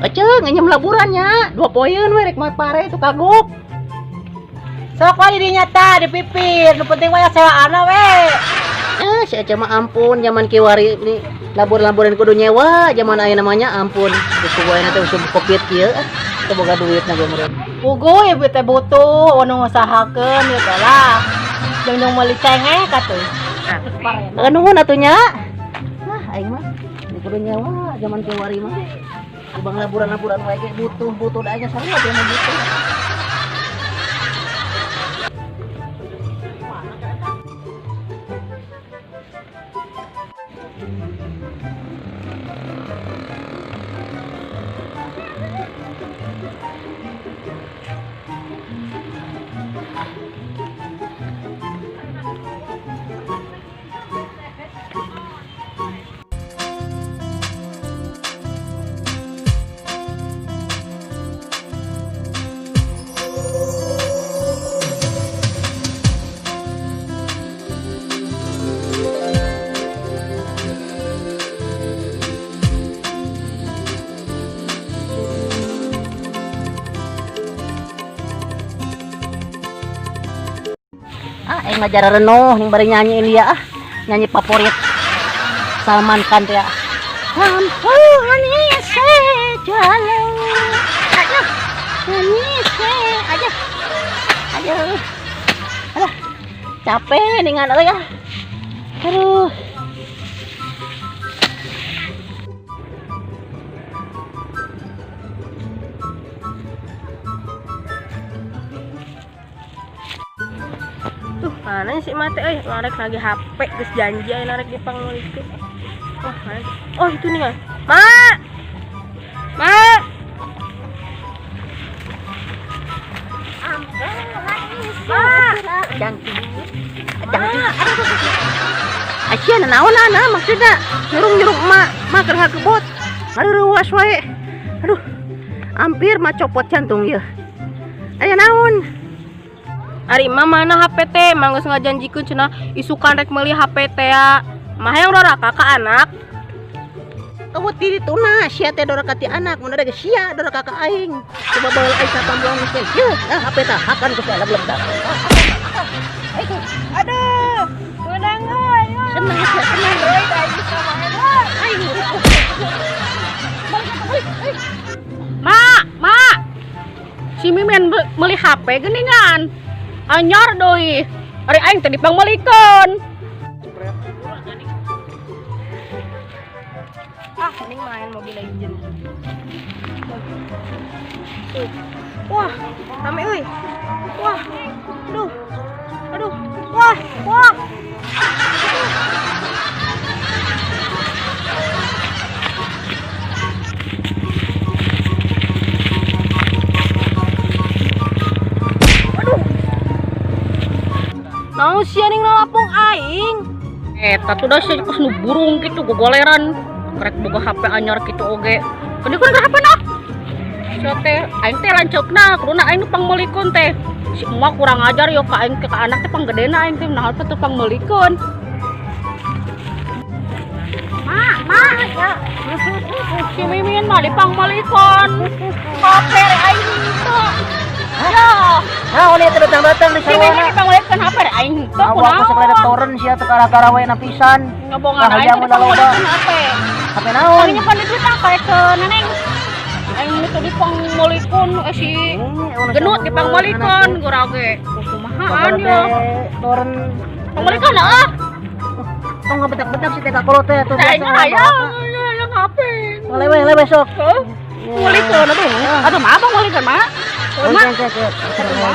Ece ngenyem laburannya, 2 poin we rek pare itu kagok. Sok we di dinya tah dipipir, nu penting mah sewaanna we. Eh, si Ece mah ampun, zaman kiwari ini labur-laburan kudu nyewa, zaman aya namanya ampun. Geus wae teh usum Covid kieu, ah. Teu boga duit na ge meureun. Puguh ibu teh butuh anu ngusahakeun ieu teh lah. Jeung jeung meuli cengek atuh. Eh, nuhun atuh nya. Nah, aing mah ini kudu nyewa zaman kiwari mah. Kubang laburan-laburan wae ge butuh-butuh da nya sarua teh mah butuh. Ah, aing mah jara renung ning bari nyanyiin dia ah. Nyanyi favorit Salman Khan teh. Ampun jalo. Aduh. Nyanyi aja. Aduh. Aduh. Capek ningan euy ah. Aduh. Tuh, mana sih mate euy, narek lagi HP geus janji aya narek di pangmeulikeun. Wah, mana? Oh, itu nih, kan. Ma. Ma. Ma. Jangki. Asia naon ana maksudna nyurung-nyurung emak mah keur ngakebot. Aduh, wae. Aduh. Hampir mah copot jantung ieu. Aya naon? Ari emak mana HP teh? Mang geus ngajanjikeun cenah isukan rek meuli HP teh ya. Mah hayang doraka ka anak. Eueuh ti dituna sia teh doraka ti anak mun ada geus sia doraka ka aing. Coba bae aing sapambuang geus teh. Yeuh, ah HP tah hakan geus alebleb dah. Aduh, menang euy. Seneng sia seneng. Euy, da bisa main. Aing. Ma, ma. Si Mimin meuli HP geuningan. Anyar deui. Ari aing teh dipangmeulikeun. Ah, mending main Mobile Legend. Tuh. Wah, rame euy. Wah. Aduh. Aduh. Wah, wah. Aduh. Naon sia ning nalapung aing? Eta tuh dah sih kos nu burung gitu gogoleran. Krek boga HP anyar gitu oge. Keun kudu HP na. Sia teh aing teh lanceukna, kuduna aing nu pangmeulikeun teh. Si emak kurang ajar yo ka aing ka anak teh panggedena aing teh nah teh teu pangmeulikeun. Ma, ma. Si Mimin mah dipangmeulikeun. HP re aing teu. Ya, Naon ieu teh datang-datang di si Mimin sarwana. dipangmeulikeun HP re aing teu Awak aku kunaon. sakali toren sia teh kara-kara wae napisan. Ngabongan aing Kahayang teh mun loba. dipangmeulikeun HP. HP naon? Kalinya pan duit ah kayak ke neneng. Aing itu dipangmeulikeun si genut dipangmeulikeun gurage. Kumahaan yo. Toren Pangmeulikeun ah. Tong ngabetak-betak si teh ka kolot teh tuh. Tah aing hayang hayang HP. Lewe lewe sok. Heuh. Meulikeun aduh. Aduh mah pangmeulikeun mah. Oh, Mah ke ke.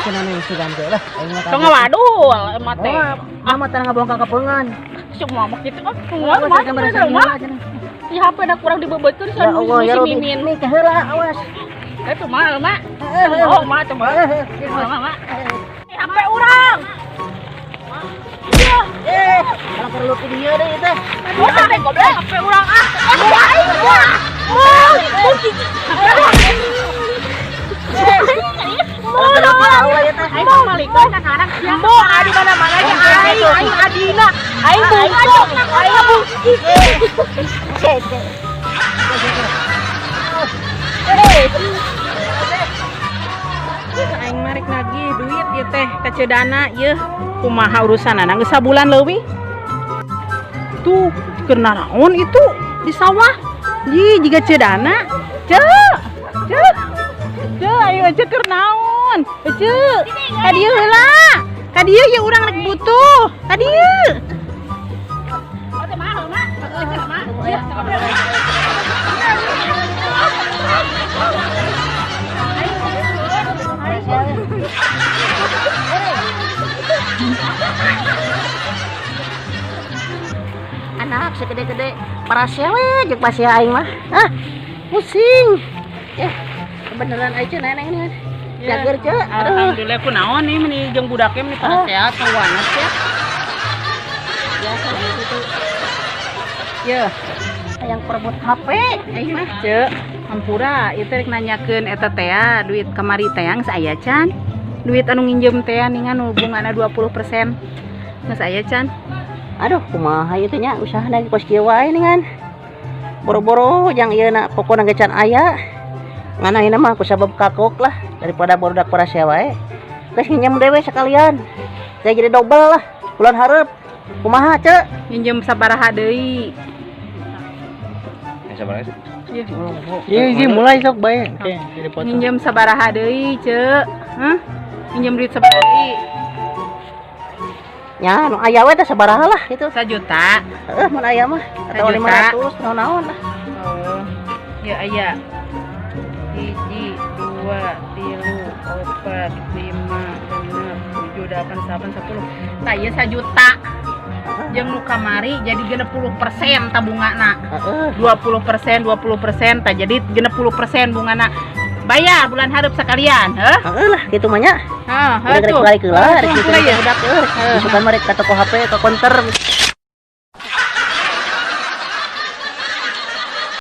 Cenah neng si gante lah. Aing mah tong ngawadul emak teh. Ah mah teh ngabongkar kapeungan. Semua mah kitu ah. Semua mah mah. Si HP da kurang dibebeutkeun Ya Allah ya si Rabbi. Mimin. Nih keheula awas. Itu mah mah. Oh mah coba. Mah mah. HP urang. Eh, kalau perlu ke dia deh teh. Oh, HP goblok. HP urang ah. Aduh, aing wah. Mau, mau cici. Kalau perlu tahu lah ya teh. Aing pangmeulikeun kan anak sia. Mau adi mana-mana nya aing, aing adina, aing bungsu, aing bungsu. Aing mah rek nagih duit ieu teh ka Ceu Dana yeuh. Kumaha urusanana, geus sabulan leuwih. Tuh, keur naraon itu di sawah? Ji, jiga Ceu Dana. Ceu. Ceu. Ceu, ayo Ceu, keur naon? Ceu. Ka dieu heula. Ka dieu ya, urang rek butuh. Ka dieu. Anak segede-gede parasea we jeung pasea aing mah. Ah, pusing. Ya, kebeneran aja neneng ini. Jager, Ceu. Aduh. Alhamdulillah, kunaon nih meni jeung budaknya meni parasea kawanas ya. Biasa gitu. Ya, Yang perebut HP aing mah. Ceu, hampura, ieu teh rek nanyakeun eta teh ya, duit kamari teh geus aya can? Duit anu nginjem teh ningan nu bungana 20%. Geus aya can? Aduh, kumaha ieu teh nya, usahana kos kieu wae ningan. Boro-boro jang ieu na, pokona ge can aya. Ngan ayeuna mah ku sabab kakok lah, daripada barudak parasea wae. Geus nginjem dewe sekalian. Saya jadi double lah bulan hareup. Kumaha, Ceu? Nginjem sabaraha deui? Iya, iya, mulai sok bae. Oke, jadi potong. Nginjem sabaraha deui, Ceu? Hah? Nginjem duit sabaraha deui? Nya, nu aya we teh sabaraha lah itu. 1 juta. Heeh, mun aya mah atau 1 juta. 500 naon-naon lah. Oh, ya aya. Hiji, dua, tilu, opat, lima, genep, tujuh, delapan, delapan, 10. Tah, ieu 1 juta. Jeung nu kamari jadi 60% tabungana. 20%, 20%, tah jadi 60% bungana. Bayar bulan hareup sekalian, heuh? Heeh lah, kitu mah nya. Hah, Udah tuh. rek balik heula, rek Tuh, kitu ya. budak euy. Isukan mah rek ka toko HP, ka konter.